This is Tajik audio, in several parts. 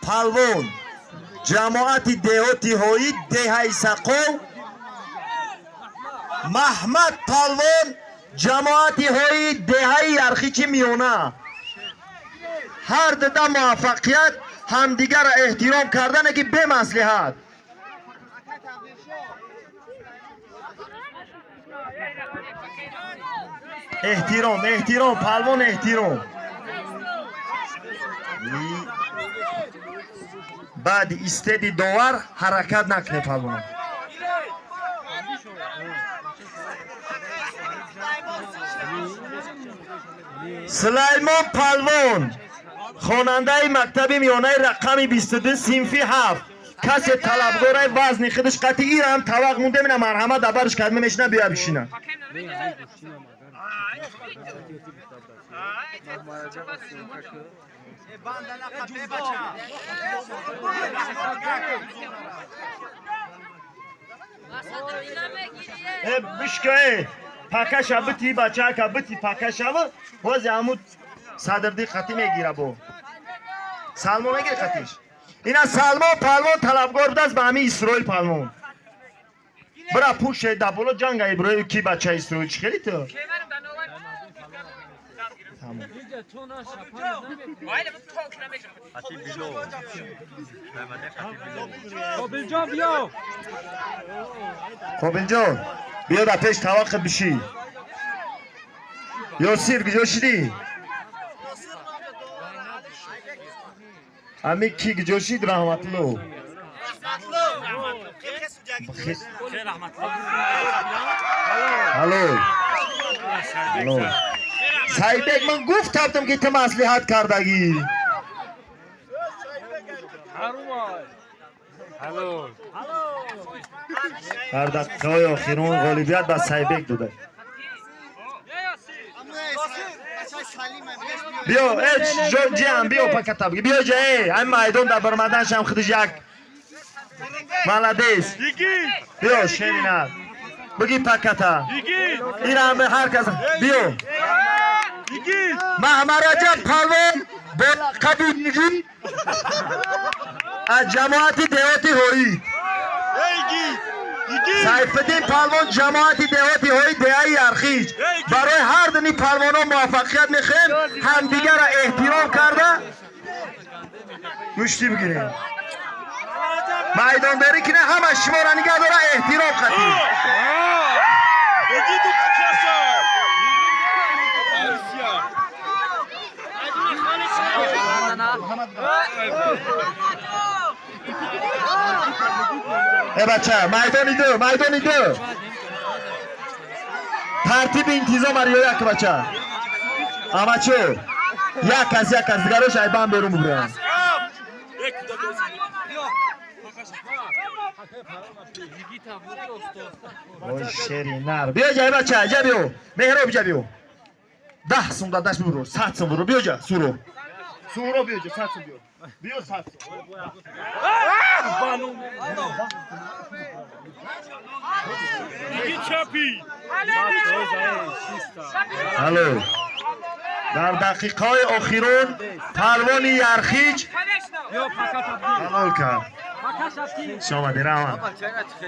Палвон, ҷамоати деҳоти Ҳоид, деҳаи Сақов. Маҳмад Палвон, ҷамоати Ҳоид, деҳаи Ярхичи Миёна. Ҳар дуда муваффақият, ҳамдигарро эҳтиром кардане ки бемаслиҳат. Эҳтиром, эҳтиром, палвон, эҳтиром. Баъди истеди довар ҳаракат накунед, палвонам. Сулаймон Палвон, хонандаи мактаби миёнаи рақами 22, синфи 7. Касе талабгораи вазни худаш қатъи ира ҳам тавақ монда, мина марҳамат дабарш кард, мешина, бия бишина. Э, бишка, э, пакаша бити, бачака бити, пакашава, бози ҳаму Садрди қатӣ мегира бо. Салмон мегири қатиш. Ина Салмон Палвон талабгор будааст ба ҳамин Исроил Палвон. Бира пуше да боло ҷанга Иброҳим ки бача Исроил чӣ хели ту? Қобилҷон, биё. Қобилҷон, биё дар пеш таваққи бишӣ. Ёсир куҷо шидӣ? Ами ки куҷо шид, Раҳматулло? Алло. Алло. Сайбек, ман гуфтам ки ту маслиҳат кардагӣ. Дар дақиқаҳои охирон ғолибият ба Сайбек дода. Биё, э, ҷиам, биё паката биё ҷа, э, ҳамин майдон дар баромаданшам худиш як молодец. Биё, шерина. Биги паката. Ира ҳар кас биё. Маҳмараҷаб Палвон бо лақаби Йигит аз ҷамоати деҳоти Ҳоид. Сайфиддин Палвон, ҷамоати деҳоти Ҳоид, деҳаи Ярхич. Барои ҳар дуни палвонон муваффақият мехоҳем, ҳамдигарро эҳтиром карда гӯштӣ бигирем. Майдондорӣ кина, ҳама шуморо нигаҳ дора, эҳтиром қатӣ. Э бача, майдони ду, майдони ду. Тартиби интизом риоя ку, бача. Амачо, як кас, як кас, дигарош айбан берун бубуранд. Ой, шери нар. Биё ҷа, бача, ҷа биё. Меҳроб, ҷа биё. 10 сум дадаш бибуро, 100 сум буро. Биё ҷа, суро. Суро биё ҷа, 100 сум биё. Биё 100 сум. Алло. Дар дақиқаҳои охирон палвони Ярхич ҳалол кард. Шомади, раҳмат.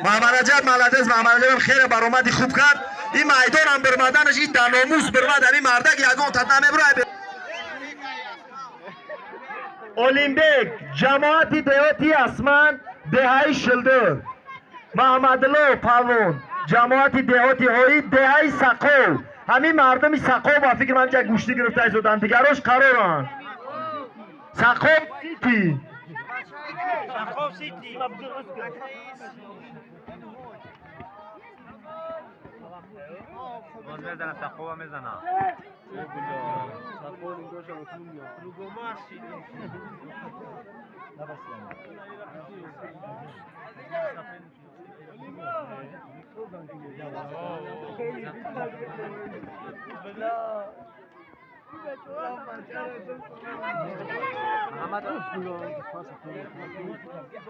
Маҳмараҷаб молодец, Маҳмараҷаб хеле баромади хуб кард. Ин майдонам бирмаданаш, ин дар номус бирмад, ҳамин мардак ягон тат намебурад. Олимбек, ҷамоати деҳоти Асман, деҳаи Шилдир. Маҳмадло Палвон, ҷамоати деҳоти Ҳоид, деҳаи Сақов. Ҳамин мардуми Сақов ба фикр ман ҷа гӯштӣ гирифта истоданд, дигарош қароранд. Сақов Сити.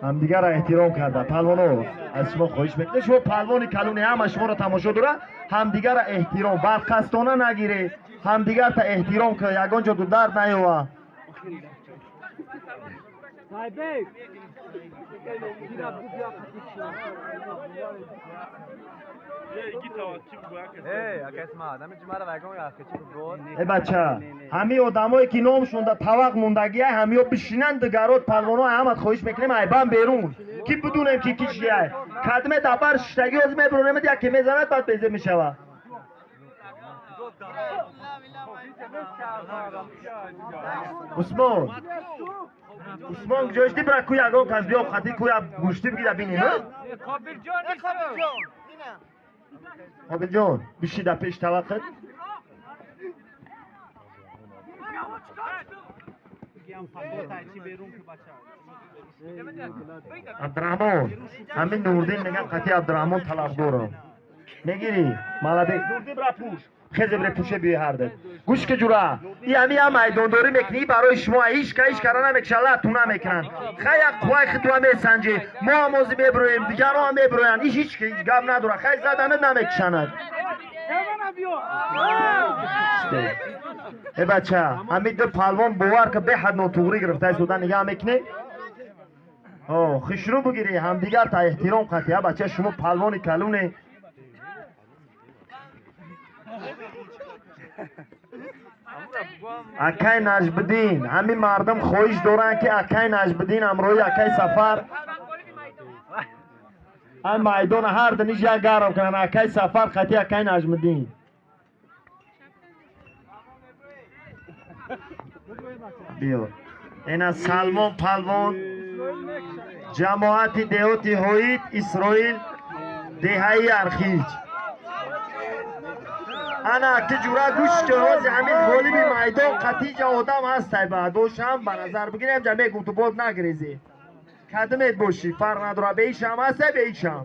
Ҳамдигарро эҳтиром карда. Палвоно, аз шумо хоҳиш мекунем, шумо палвони калони, ҳама шуморо тамошо дора, ҳамдигарро эҳтиром, барқастона нагиред, ҳамдигарта эҳтиром кунед, ягон ҷо ду дард наёва. Э бача, ҳами одамое ки номшонда тавақ мондагиай, ҳамиё бишинанд, дигарот палвоно ҳамат хоҳиш мекунем айбан берун, ки бидунем ки ки чиай. Кадме дабар шиштагӣ ҳозир мебуронем, яке мезанад, баъд безе мешавад. Усмон, Усмон ҷоишти бира ку ягон кас биё қати куя гӯштӣ бигира бинем. Қобилҷон, биши дар пеш таваққат. Абдураҳмон, ҳамин Нурдин мегӯяд қати Абдураҳмон талабдорам. Мегирӣ? Молодец. Нурдин бира пӯш. Хезе бира пӯше биёй ҳарда. Гӯш ки ҷура. И ҳами ям майдондорӣ мекунӣ барои шумо ҳеч ка ҳеч кара намекушад, лату намекунанд. Хай як қувваи худро месанҷӣ. Мо ҳам ҳозир мебироем, дигарон ҳам мебироянд. Иш ҳеч гап надорад. Хай заданат намекушанад. Э бача, ҳамин ду палвон бовар ки беҳад нотуғрӣ гирифта истода нигаҳ мекунӣ? Хушрӯ бигирӣ, ҳамдигар та эҳтиром қатӣ. А бача, шумо палвони калуне. Акай Наҷбиддин, ҳамин мардум хоҳиш доранд ки акай Наҷбиддин ҳамроҳи акай Сафар ҳам майдона ҳар диниш як гарм кунанд. Акай Сафар қати акай Наҷмиддин. Биё. Ина Салмон палвон, ҷамоати деҳоти Ҳоид, Исроил, деҳаи Архиҷ. Ана ки ҷура гӯш ки ҳозир ҳамин ғолиби майдон қатиҷа одам ҳастай, баъд бошам ба назар бигирем, ҷа мегум ту бод нагрезӣ. Кадимет бошӣ, фарқ надорад, бе ишам ҳастай, бе ишам.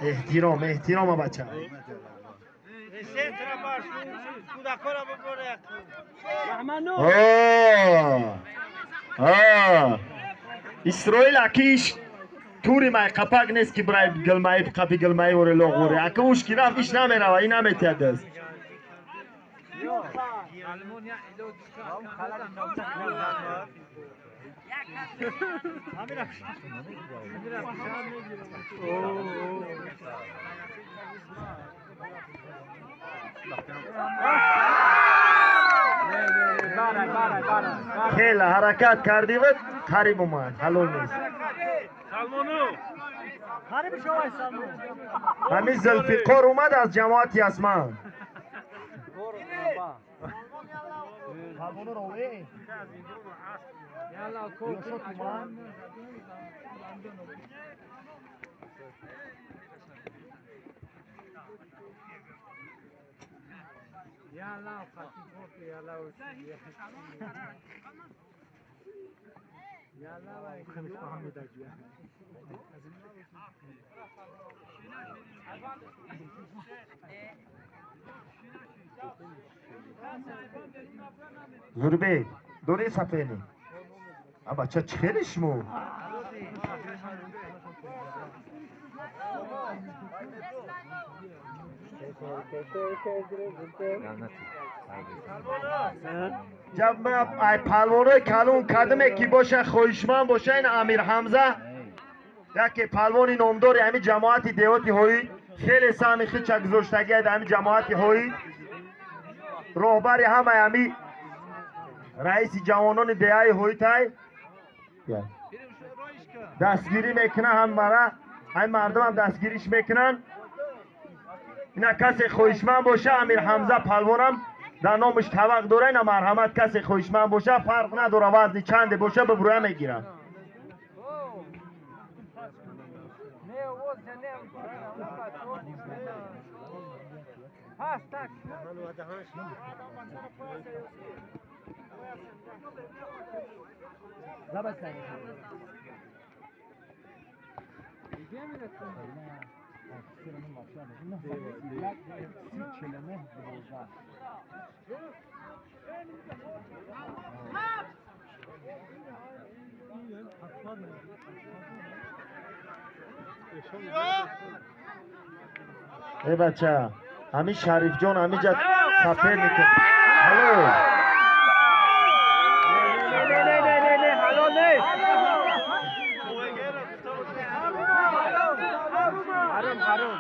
Эҳтиром, эҳтиром бача. Исроил акиш тури май қапак нест ки бирай гилмаи қапи гилмаи ори лоғури. Ака уш ки рафт иш намерава, ин наметиҳад даст. Хеле ҳаракат кардивад, қариб омад, ҳалол нест. Ҳамин Зулфиқор омад аз ҷамоати Ясман. Зурбек, дори сафени. А бача чӣ хеле шумо? Ай палвонои калон кадиме ки боша хоҳишманд боша, ин Амир Ҳамза яке палвони номдори ҳамин ҷамоати деҳоти Ҳоид, хеле саҳми хича гузоштагиад ҳамин ҷамоати Ҳоид, роҳбари ҳамаи ҳамин раиси ҷавонони деҳаи Ҳоитай дастгирӣ мекунад ҳамара, ҳамин мардумам дастгириш мекунанд. Ина касе хоҳишманд боша, Амир Ҳамза палвонам дар номаш тавақ дора, ина марҳамат касе хоҳишманд боша, фарқ надора вазни чанде боша, бибурӯя мегирам. Э бача, ҳамин Шарифҷон ҳаминҷа сафер мекун. Ҳалол. Не, не, не, не, не, ҳалол нест. Ҳаром, ҳаром.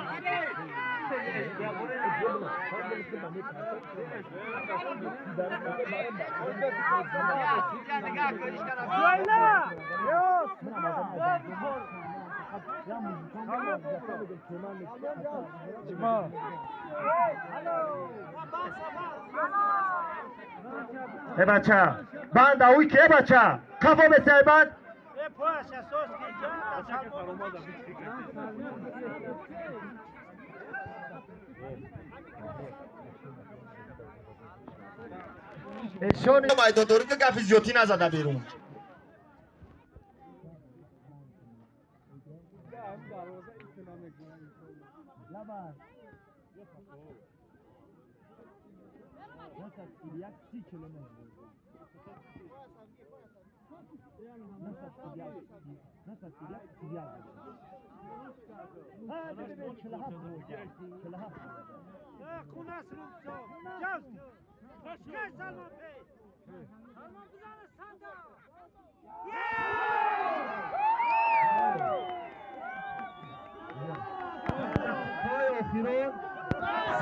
Э бача, банд ауй ки, э бача, қафо бесай банд. Эшони майдондорӣ ки гапи зиёдтӣ назада берун.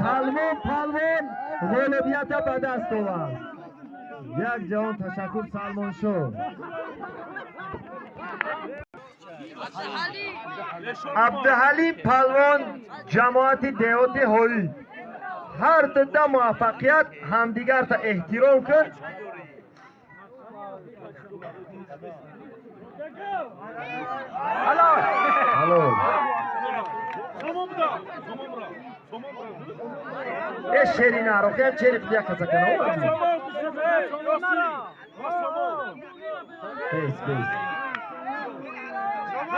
Салмон палвон ғолибията ба даст овард. Як ҷаҳон ташаккур, Салмоншоҳ. Абдуҳалим палвон, ҷамоати деҳоти Ҳоид. Ҳар дута муваффақият, ҳамдигарта эҳтиром кун. Ҳалол. Э шерина ароқиам чери худ як каса кана. Бес, бес.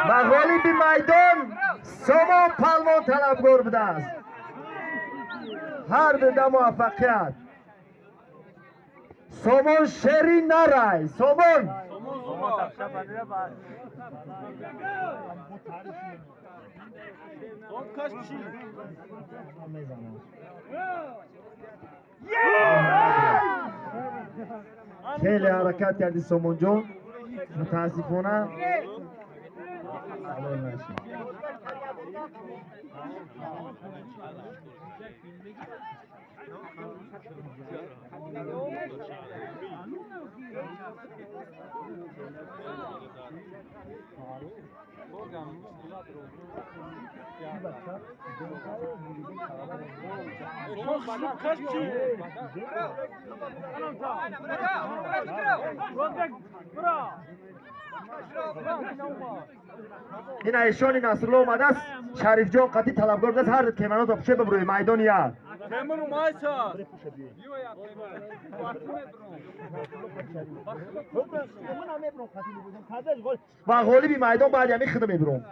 Ба ғолиби майдон Сомон палвон талабгор будааст. Ҳар дута муваффақият. Сомон шери нарай. Сомон. Хеле ҳаракат кардӣ, Сомонҷон, мутаассифона ҳалол нашид. Ина эшони Насрулло омадааст, Шарифҷон қатъи талабгор будааст, ҳар ду теманото пуше бибурӯи майдони як. Ва ғолиби майдон баъди ҳамин худо мебурам.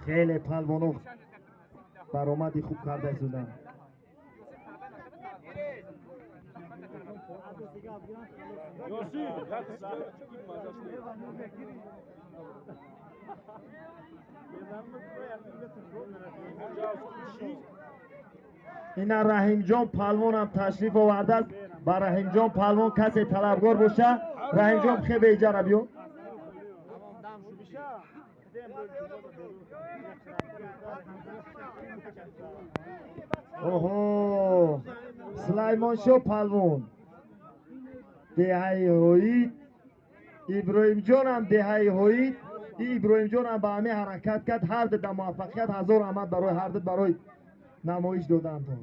Хеле палвоно баромади хуб карда истоданд. Ина Раҳимҷон палвонам ташриф овардааст. Ба Раҳимҷон палвон касе талабгор боша, Раҳимҷон хе беиҷара биё. Оҳо, Сулаймоншоҳ палвон деҳаи Ҳоид, Иброҳимҷонам деҳаи Ҳоид. Иброҳимҷонам ба ҳамин ҳаракат кард, ҳар ду дар муваффақият. Ҳазор раҳмат барои ҳар ду барои намоиш додантон.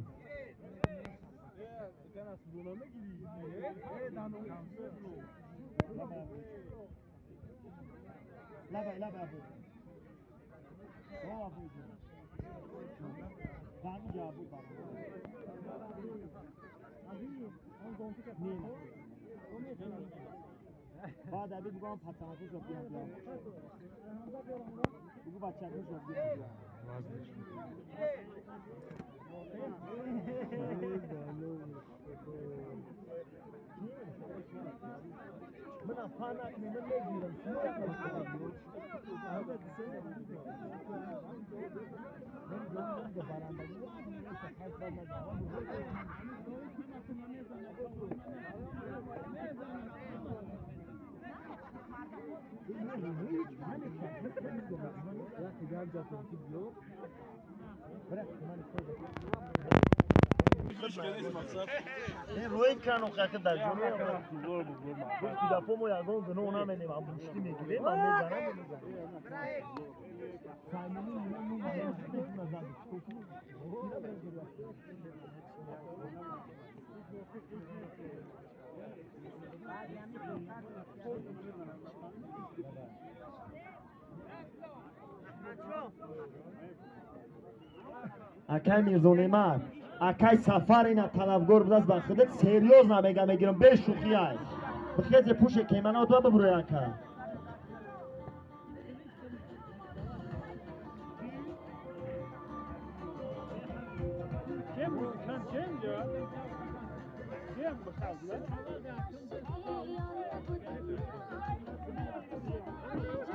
Рӯи кану қақи дар ҷони гуфти дафо мо ягон гуноҳ наменем, амбушти мегирем, ам мезанам. Акай Мирзонемат, акай Сафар ина талабгор будааст ба худат, серьёз намега мегирам, бешӯхӣ ай. Бихезе пуше кеманот ва бибурӯй ака.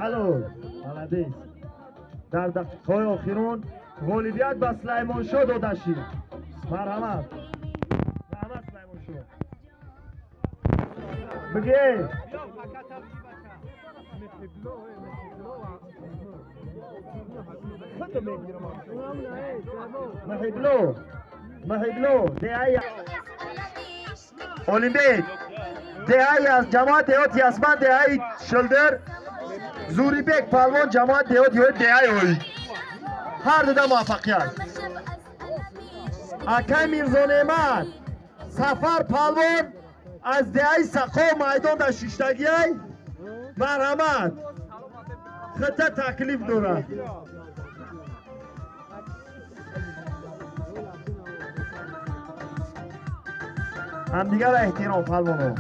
Ҳало, молодец. Дар дақиқаҳои охирон ғолибият ба Сулаймоншоҳ дода шид. Марҳамат. Раҳмат Сулаймоншоҳ. Бигӣ. Маҳибло. Маҳибло, деҳаи Олимбек. Деҳаи аз ҷамоат деҳоти Ясман, деҳаи Шилдир. Зурибек палвон ҷамоат деҳоти деҳаи Ҳои. Ҳар дуда муваффақият. Акай Мирзонемат, Сафар палвон аз деҳаи Сақо майдон дар шиштагиай. Марҳамат. Хита таклиф дорад. Ҳамдигарро эҳтиром палвоно.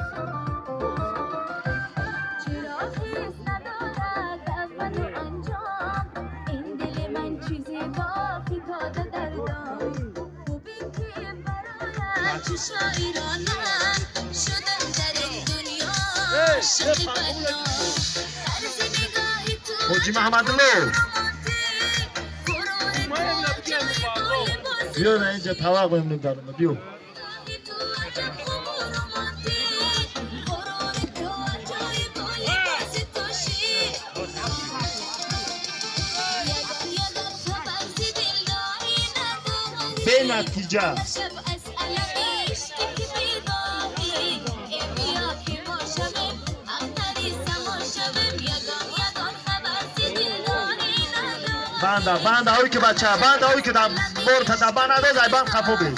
Ҳоҷи Маҳмадло, биё на инҷа тавақ мемонем даруна, биё. Бенатиҷа. Банда, банда, ой ки бача, банда, ой ки дар борта дар банд надоз, ай банд хафо бе.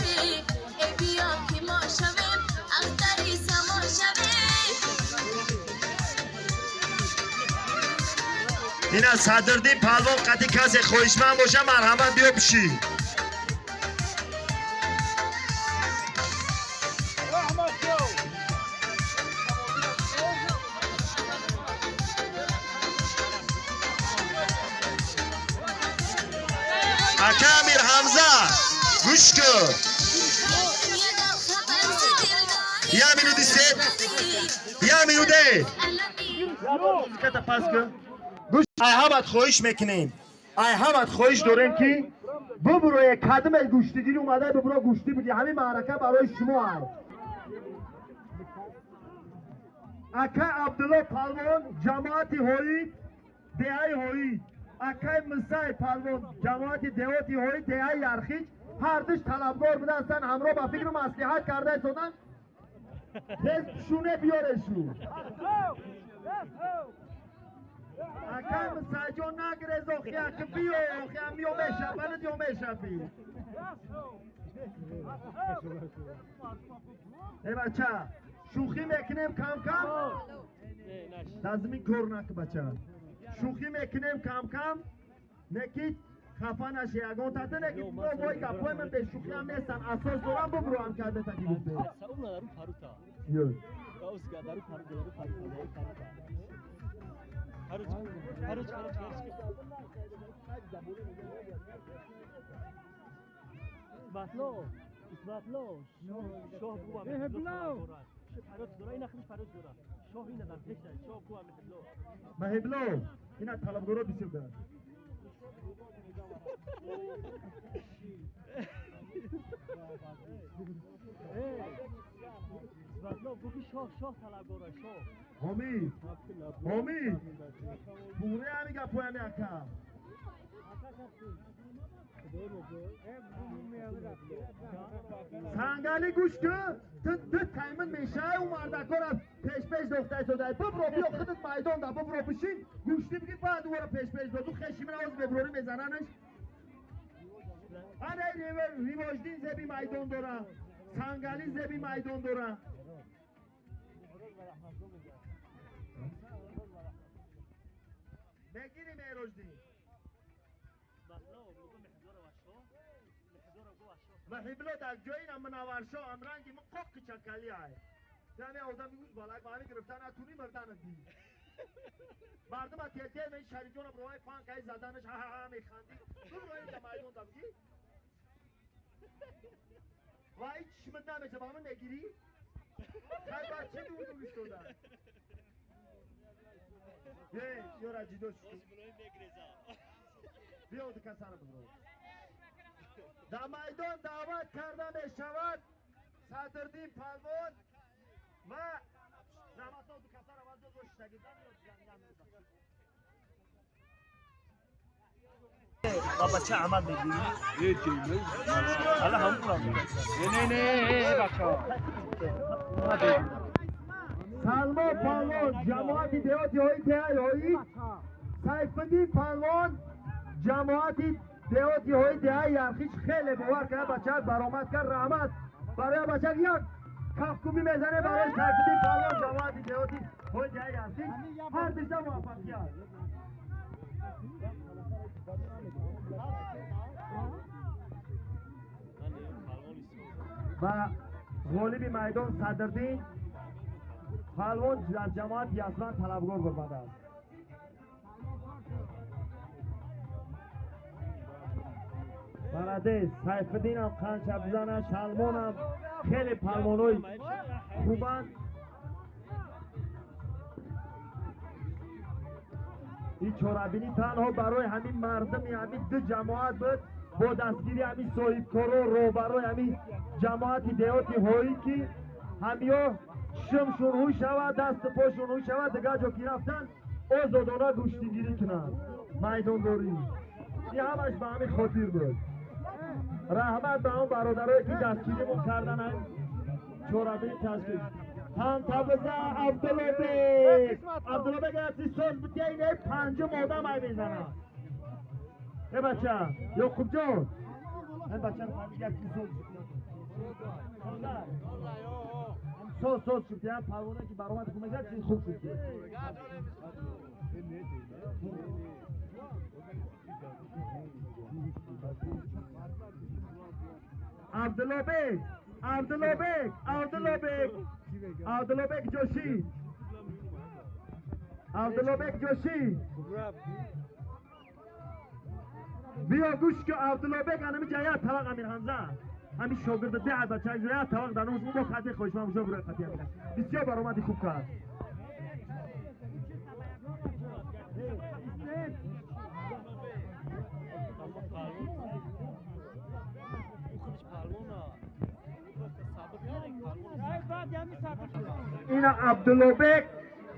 Ина Садриддин палвон қати касе хоҳишманд боша, марҳамат биё пишӣ. Ака Амир Ҳамза, гӯш кун. Як минути се, як минуте. Музиката пас кун. Гӯш, ай ҳамат хоҳиш мекунем. Ай ҳамат хоҳиш дорем ки бубурӯе кадме гӯштигирӣ омада бубуро гӯштӣ буди. Ҳамин маърака барои шумо аст. Ака Абдулло палвон ҷамоати Ҳоид, деҳаи Ҳоид. Акай Мисай палвон ҷамоати деҳоти Ҳоид, деҳаи Ярхиҷ. Ҳардуш талабгор будаастанд, ҳамроҳ ба фикру маслиҳат карда истоданд. Тез шуне биёрешу. Акай Мисайҷон нагирез охи, аки биё, охи ам биё мешапанад ё мешапӣ. Э бача, шӯхӣ мекунем кам-кам. Дазми кор наку бача. Шӯхӣ мекунем кам-кам, неки хафа наши ягон тата, неки вой гапҳои ман бешӯхиам нестан, асос дорам бубурӯам карда таки гуфте. Маҳибло ина талабгоро бисёр дорад. Ҳомид, Ҳомид, буре ҳами гапҳои ҳами ака. Сангали гӯш кун, ту ду таймин мешавӣ, ӯ мардакора пешпеш дохта истодаи. Бибро биё худат майдон да, бибро бишин, гӯштӣ бигир, баъд ӯро пешпеш дод. Ӯ хеши ман оз беброрӣ мезананаш. Ана Ривоҷдин зеби майдон дора, Сангали зеби майдон дора. Мегирӣ Меҳроҷдин. Маҳибло дар ҷои на Мунавваршо амранги мо қоқи чакали ай. Яъне одами уз балак ба ҳами гирифта натуни мирданат ди. Мардума тел-тел мен Шарифҷона бировай панкаи заданаш ҳа-ҳа-ҳа механдӣ. Бибро инҷа майдон да бигӣ. Ва ҳеҷ чишмат намеша, ба ман мегирӣ? Хай ба чӣ дур истода? Е, ёра ҷидо шуд. Биё дукасара бибро. Дар майдон даъват карда мешавад Садриддин палвон ва Раҳматулло дукасара вазо гоштаги. Бача амал мегирӣ? Ҳала ҳамон. Не, не, не, бача. Салмон палвон ҷамоати деҳоти ҳои деҳаи ҳои, Сайфиддин палвон ҷамоати деҳоти ҳои деҳаи Ярхич. Хеле бовар карда бачаак баромад кард. Раҳмат барои бачаак, як кафкӯбӣ мезане барои Сайфиддин палвон ҷамоати деҳоти ҳои деҳаи Ярхич. Ҳар дишта муваффақият. Ва ғолиби майдон Садриддин палвон дар ҷамоати Ясман талабгор баромадааст. Молодец, Сайфиддинам қанча бизанад, Салмонам хеле палвонои хубанд. Ин чорабинӣ танҳо барои ҳамин мардуми ҳамин ду ҷамоат буд, бо дастгири ҳамин соҳибкоро, роҳбарои ҳамин ҷамоати деҳоти ҳоӣ, ки ҳамиё чишмшон ҳуй шавад, дасту пошон ҳуй шавад, дигар ҷо ки рафтан озодона гӯштигирӣ кунанд, майдондорӣ. Ин ҳамаш ба ҳамин хотир буд. Раҳмат ба он бародарое ки дастгиримон кардан, чорабинӣ ташкил. Ҳамтабза Абдуллобек, Абдуллобек ати соз бутия, ин панҷум одам ай мезанад. Э бача, Ёқубҷон, э бача як соз соз соз шуд, я палвона ки баромад хуб мезад, чиз хуб шуд. Абдуллобек, Абдуллобек, Абдуллобек, Абдуллобек Ҷошӣ, Абдуллобек Ҷошӣ, биё гӯш ки Абдуллобек анами ҷая талақ Амир Ҳамза ҳамин шогирда деҳад бача ҷая талақ дар номус мо қати хоҳишман шо бурои қати Амир бисёр баромади хуб кард. Ина Абдуллобек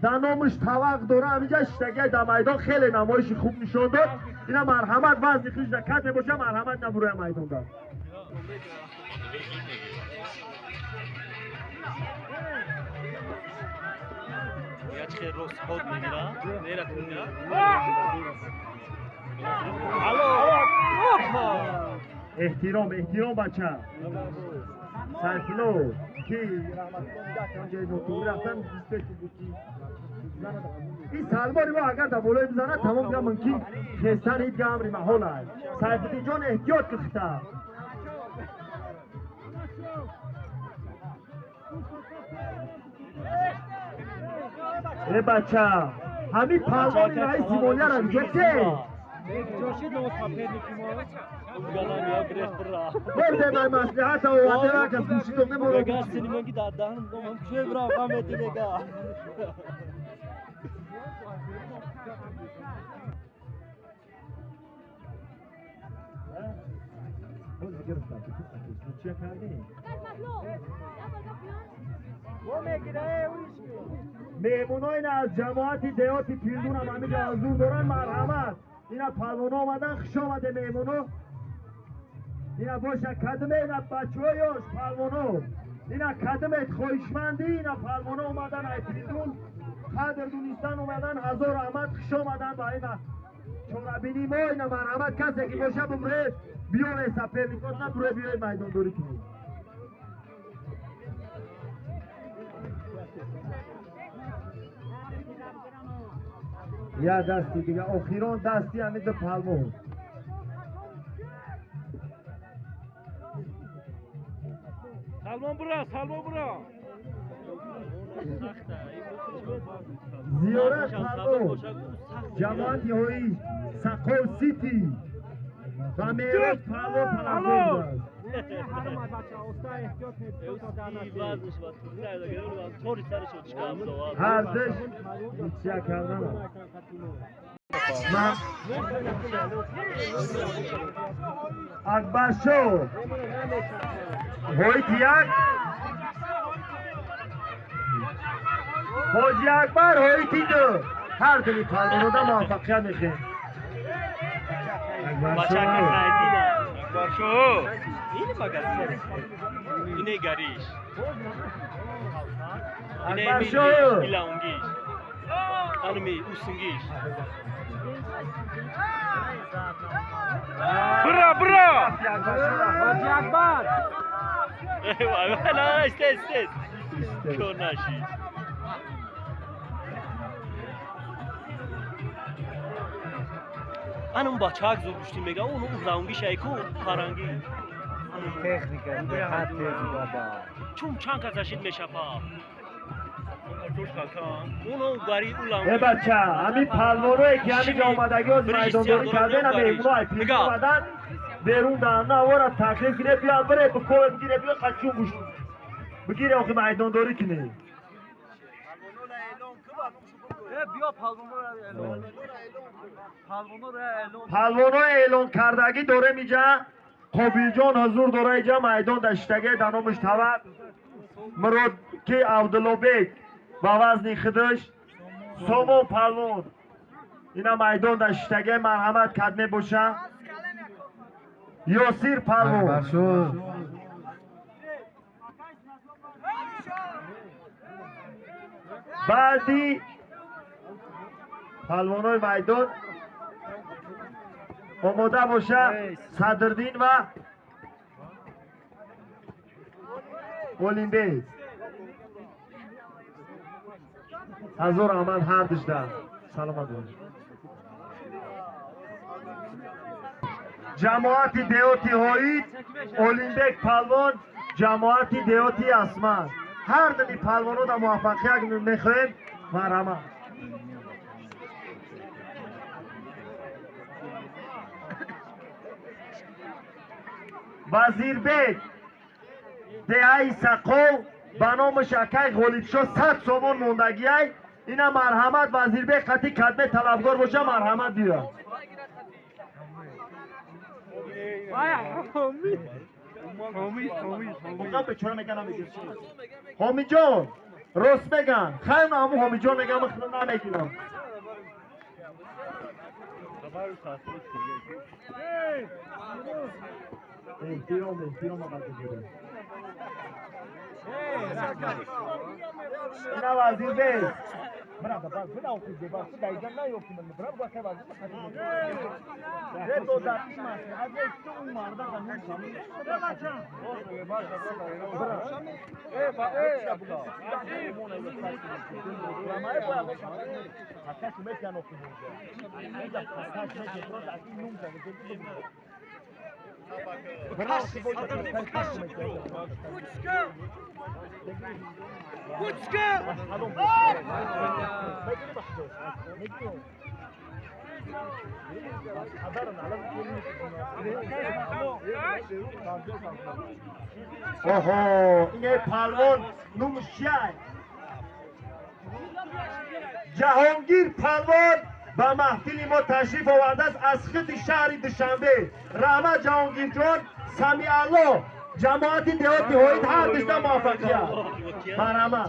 дар номаш тавақ дора, ҳаминҷа шиштагиай дар майдон хеле намоиши хуб нишон дод. Ина марҳамат, вазни хиш дар кат мебоша, марҳамат набуроя майдон дад. Эҳтиром, эҳтиром бача. Сайфулло ки раҳматулло ҷои рафтан ин Салмони мо агар дар болои бизанад, тамом га мумкин хестан ҳеҷ га амри маҳол аст. Сайфиддинҷон эҳтиёт ки хита. Э бача, ҳамин палвони раиси молияра ҷо ке? برده من مصلحت آورده را کس گوشیتون نبرو مهمونای از جماعت دهات پیلدون هم همینجا حضور دارن مرحمت. اینا پهلوانا آمدن، خوش آمده مهمونا. اینا باشه کدمه اینا بچه‌هایش پهلوانا. اینا کدمه خواهشمندی اینا پهلوانا اومدن ای پیلدون قدر دونستن اومدن. هزار رحمت، خوش آمدن با اینا چوربینی ما. اینا مرحمت کسی که باشه بمره بیاره سپر میکنن بره بیای میدان دوری کنید. یا دستی دیگه آخران دستی همین دو پهلوان. سلمان برا، سلمان برا. زیارت پهلوان جماعت های سقا سیتی و میراج پهلوان پهلوان. هر دش چیا کردن من اکبر شو هویت یک حاجی اکبر هویت دو. هر دوی پهلوان را موفقیت میخوایم. اکبر شو اینه مگر اینه گریش اینه میلی ایلانگیش انمی اوسنگیش. برا برا حاجی اکبر. نه استید استید کور نشی. انم بچه‌ها زور گوشتی میگه اون اون شایکو پرنگی تکنیک دقت بابا چون چند کس اشید میشه پا اونو گاری اون ای بچه همین پهلوانایی که همین آمدگی از میدان داری کردن هم مهمونای پیش اومدن بیرون دهن آورا تکلیف کنه بیا بره به کوه بگیره بیا خچون گوش بگیره آخه میدان داری کنه. پهلوانای اعلان کردگی داره میجا. قابیل جان حضور داره اینجا میدان دشتگی در نامش تبر مراد که عبدالله با وزن خودش سومون پهلوان اینا میدان دشتگی مرحمت کدمه باشه. یاسیر پهلوان بعدی پهلوانای میدان آماده باشه صدردین و اولینبیز. هزار عمل هر دشته سلامت باش. جماعت دیوتی هایید اولینبیک پهلوان جماعت دیوتی اسمان. هر دمی پهلوانو در موفقیت میخوایم. مرحمت. وزیربек деҳаи Сақов ба номи шакай Ғолибшо 100 сомон мондагиай. Ина марҳамат Вазирбек қати кадме талабгор боша марҳамат биё. ҳомиҷон рост меган. Хайр ҳаму ҳомиҷон меган, ман худам намегирам. احترام احترام قدر. اینا وزیر بیس برا برا برا او که با دایجان نه یوکی من برا با که وزیر خاطر ده تو در این از تو اون مردا قانون سامی Оҳо, ине палвон номаш чиай? Ҷаҳонгир палвон ба маҳфили мо ташриф овардааст аз худи шаҳри Душанбе. Раҳмат, Ҷаҳонгирҷон, Самиалло, ҷамоати деҳоти Ҳоид ҳар душта муваффақият. Марҳамат.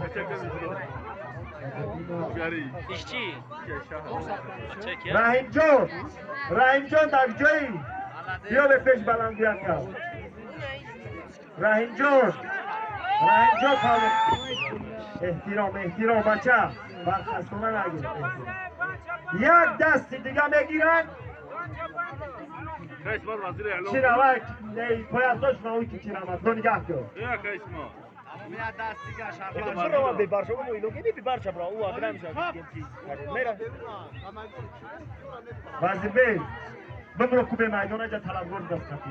Раҳимҷон, Раҳимҷон дар ҷои биё бе пеш баландгӯяк кард. Раҳимҷон, Раҳимҷон палвон. Эҳтиром, эҳтиром бача, бархастона нагир. Як дасти дига мегиранд. Чӣ равад? Пояздош наои ки чӣ равад? Но нигаҳ кун. Вазирбек, бибро ку бе майдон аҷа талабгор даст капи.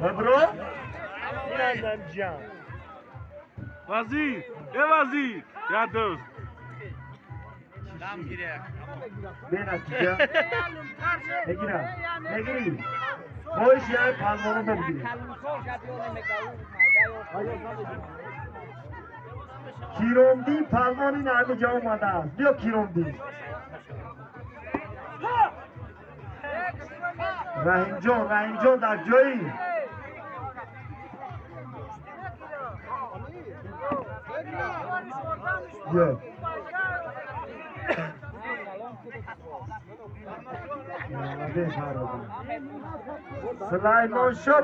Бибро? Инам ҷам. Вазир, э вазир, я дӯст. Бенатиҷа. Мегирам. Мегирӣ. Хоҳиш яй палвоно бигирӣ. Киромдин палвон ин ҳамин ҷо омадааст. Биё Киромдин. Раҳимҷон, Раҳимҷон дар ҷои. Биё. Сулаймон шо.